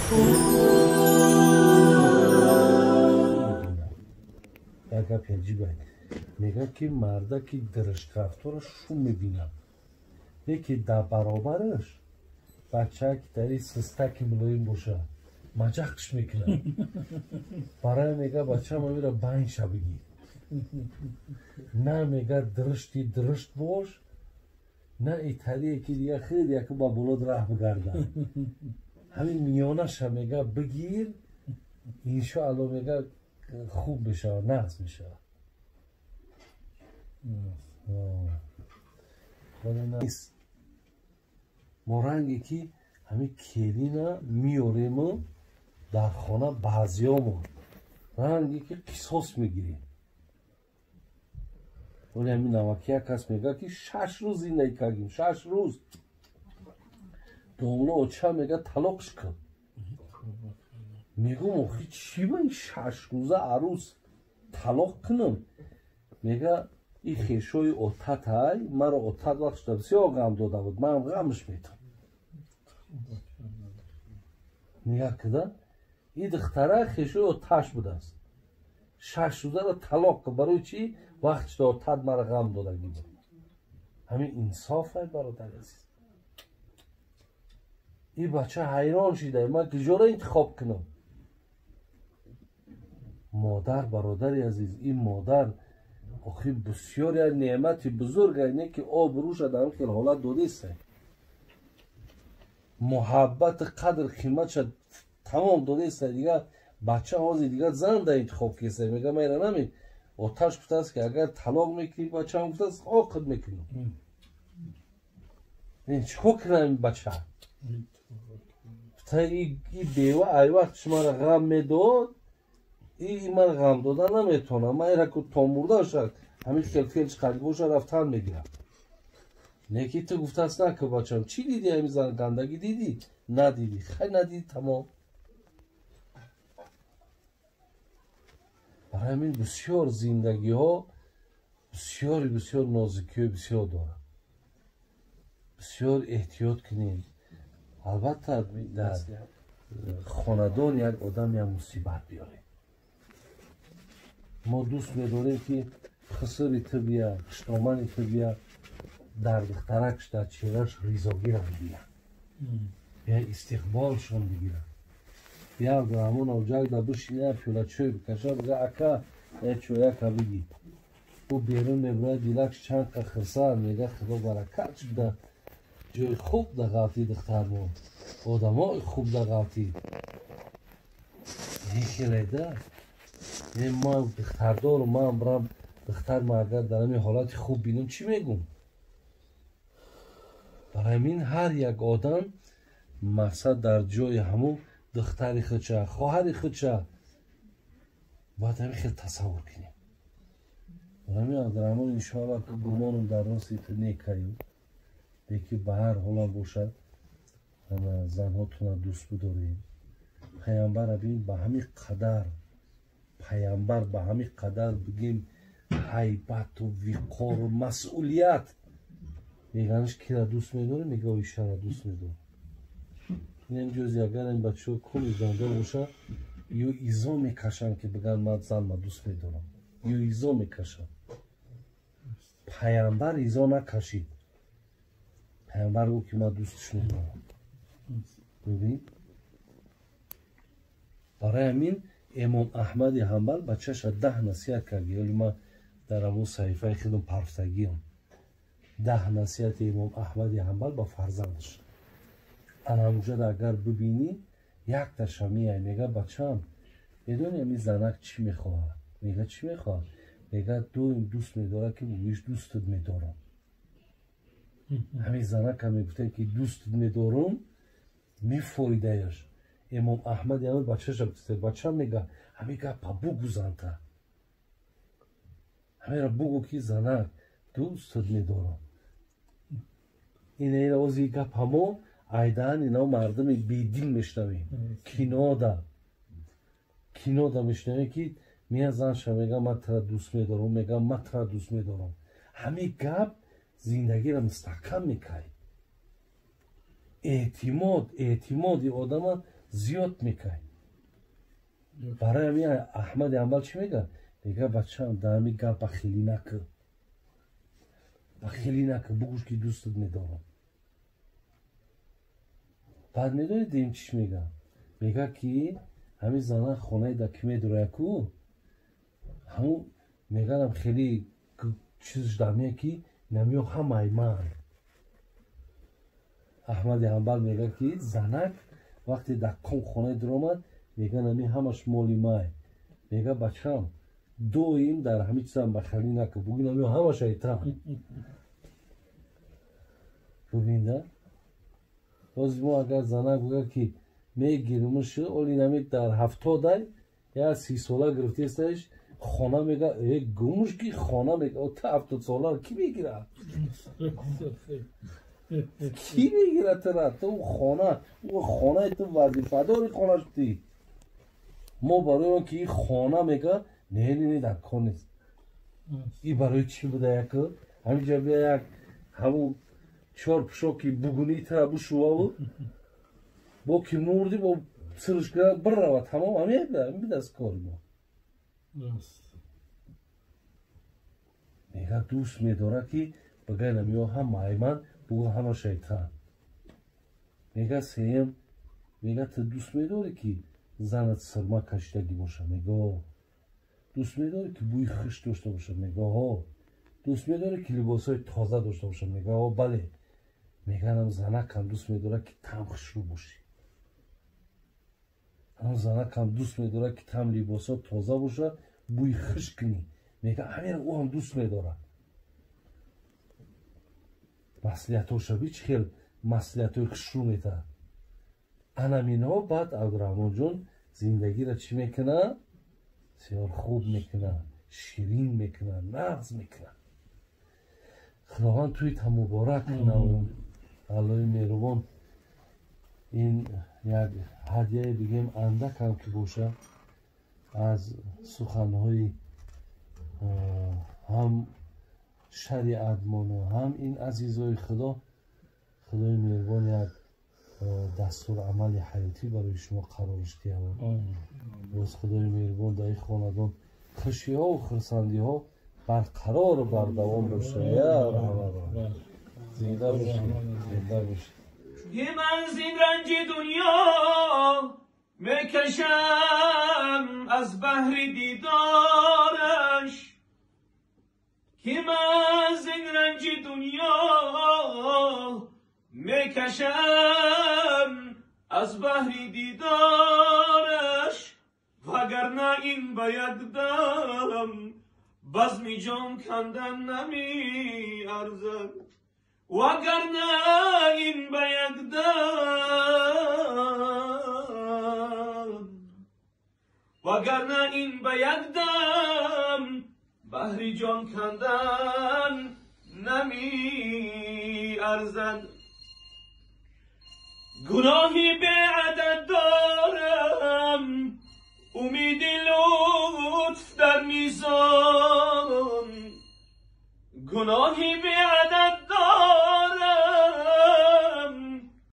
Як гапи аҷибе мегӯяд, ки мардаки диришт-рафторро шум мебинад, леки дар баробараш бачае ки дар ин систаки мулоим бошад, маҷақш мекунад. Барои мега бачаам амира байнша бигир. На мега диришти диришт бош, на италие ки дига хеле яку ба болод раҳ бигарда. Ҳамин миёнаша мега бигир, иншоалло мега хуб мешавад, нағз мешавад. Мо ранге ки ҳамин келина меорему дар хона баъзиёмон ранге ки қисос мегирем. Оли ҳамин наваки як кас мегӯяд, ки 6 рӯз зиндагӣ кардем, 6 рӯз. Домло оча мега талоқш кун. Мегӯм, охи чӣ ба ин 6 рӯза арӯс талоқ кунам? Мега и хешои отатай, маро отат вақт шуда бисёр ғам дода буд, манам ғамш метам. Нигаҳ кида, и духтара хешои оташ будааст. 6 рӯзаро талоқ кун, барои чӣ? Вақт шуда отат маро ғам додагӣ буд. Ҳамин инсоф ай, бародари азиз. И бача ҳайрон шида, ман киҷоро интихоб кунам? Модар, бародари азиз, ин модар охи бисёр як неъмати бузург не ки обрӯша дар ҳамин хел ҳолат додеста, муҳаббати қадр қиматша тамом додеста. Дига бача ҳозир дига зан да интихоб кеста. Мега ман ира наме оташ гуфтааст, ки агар талоқ мекунӣ, бачаам гуфтааст, оқид мекунам. Чӣ кор кунам ин бача? И бева ай вақт шуморо ғам медод, и ман ғам дода наметавонам. Ман ира ку то мурдан шад ҳамин хел фел чиқарди боша, рафтан мегирам. Неки ту гуфтааст наку, бачам, чӣ дидӣ? Ҳамин зан гандагӣ дидӣ? Надидӣ, хай надидӣ, тамом. Барои ҳамин бисёр зиндагиҳо бисёри бисёр нозикиҳои бисёр дорад, бисёр эҳтиёт кунем. Албатта, дар хонадон як одам як мусибат биёрем, мо дӯст медорем, ки хисири ту бия, хиштомани ту бия, дар духтаракш, дар чеҳраш ризогира бибинад, бия истиқболшон бигирад. Бия Абдураҳмон оҷак да бишина, пиёла чой бикаша, бига ака, я чояка бигир. Ӯ берун мебурад, дилакш чанд қа хирсанд, мега худо баракат шуда, ҷои хуб да ғалтӣ, духтармон одамои хуб да ғалтӣ. Хеледа ман духтардору, ман бирам, духтарма агар дар ҳамин ҳолати хуб бинам, чӣ мегӯм? Барои ҳамин ҳар як одам мақсад дар ҷои ҳамун духтари худша, хоҳари худша бояд ҳамин хел тасаввур кунем. Барои ҳамин, Абдураҳмон, иншоалло, ки гумонам дар рости ту некаю, леки ба ҳар ҳолам бошад, занҳотона дӯст бидорем. Паямбара бин, ба ҳамин қадар паямбар, ба ҳамин қадар бигем ҳайбату виқору масъулият, меганаш кира дӯст медорем? Мега Оишара дӯст медорам. Инам ҷози агар ин бачаҳо коми зандор боша, ё изо мекашанд, ки биган ман занма дӯст медорам, ё изо мекашанд. Паямбар изо накашид. Паямбар гуфт, ки ман дӯстш медорам. Бибин, барои ҳамин Имом Аҳмади Ҳанбал бачаша 10 насиҳат кард. Ёли ман дар ҳамон саҳифаи худам парфтагиам, 10 насиҳати Имом Аҳмади Ҳанбал ба фарзандаш. Ана ҳамуҷода агар бибинӣ, якташа меяй, мега бачам, медони ҳамин занак чӣ мехоҳад? Мега чӣ мехоҳад? Мега доим дӯст медорад, ки бигӯиш дӯстат медорам. Ҳамин занака мегуфтем, ки дӯстат медорам, мефоидаяш. Имом Аҳмад ҳамин бачаша гуфта, бачам, мега, ҳамин гапа бугӯ занта, ҳаминро бугӯ, ки занак, дӯстат медорам. Ина ози гапа мо айдаан ино мардуми бедил мешунавем, кинода мешунавем, ки мея занша мега ман тра дӯст медорам, мега ман тра дӯст медорам. Ҳамин гап зиндагиро мустаҳкам мекард, эътимоди одама. зиёд мекай. Барои ҳамин Аҳмади Ҳанбал чӣ мега? Мега бачаам, дар ҳамин гап бахилӣ накӣ, бахилӣ накӣ, бугӯш ки дӯстат медорам. Баъд медонед дим чиш мега? Мега ки ҳамин зана хонаи да ки медорояку, ҳамун меганам хеле чизш дар мея ки намиё ҳамаи ман. Аҳмади Ҳанбал мега ки занак вақте дар ком хонаи дуромад, мега нами ҳамаш моли май. Мега бачам, доим дар ҳамин чизам бахалӣ накун, бугӯ намиё ҳамаш айтам. Бубинда, боз мо агар занак буга ки мегирмуш, оли нами дар 70-ай я 30 сола гирифтестаиш хона, мега э гумуш ки хона, мега та 70 сола ки мегирад, ки мегирад тара? Ту хона, ӯ хонаи ту, вазифадори хона шудӣ. Мо барои он ки и хона, мега не, не, не, дар кор нест. И барои чӣ буда? Як ҳаминҷа бия, як ҳамун чор пушоки бугунӣ тара бушуваву бо ки мурдӣ, бо сирш бирава, тамом. Ҳамин бидаст кори мо. Мега дӯст медорад ки багай намиё ҳамаи ман, бугӯ ҳама шайтан. Мега сеюм, мега ту дӯст медорӣ ки занат сирма кашидагӣ бошад? Мега о. Дӯст медорӣ ки бӯи хуш дошта бошад? Мега о. Дӯст медорӣ ки либосҳои тоза дошта бошад? Мега о, бале. Меганам занакам дӯст медорад ки там хушрӯ бошӣ, ҳам занакам дӯст медорад ки там либосҳо тоза бошад, бӯи хуш кунӣ. Мега ҳаминро ӯ ҳам дӯст медорад. Маслиҳатҳоша би чӣ хел маслиҳатҳои хушрӯ метаҳад. Анаминҳо баъд Абдураҳмонҷон зиндагиро чӣ мекунад? Бисёр хуб мекунад, ширин мекунад, нағз мекунад. Худованд туита муборак кунад. Аллои меҳрубон ин як ҳадияе бигем андакам ки боша аз суханҳои ҳам шариатмону ҳам ин азизои Худо, Худои меҳрубон як дастурамали ҳаётӣ барои шумо қарориш диҳад. Боз Худои меҳрубон дар ин хонадон хушиҳову хурсандиҳо барқарору бардавом бошад. Я раҳмат, зинда бошед, зинда бошед. من زین رنج دنیا میکشم از بهر دیدارش، که من زین رنج دنیا میکشم از بهر دیدارش، وگرنه این باید دم بزم جان کندن نمی ارزد، وگرنه این باید دم، وگرنه این باید دم بهر جان کندن نمی ارزد. گناهی به عدد دارم، امید لطف در میزان، گناهی به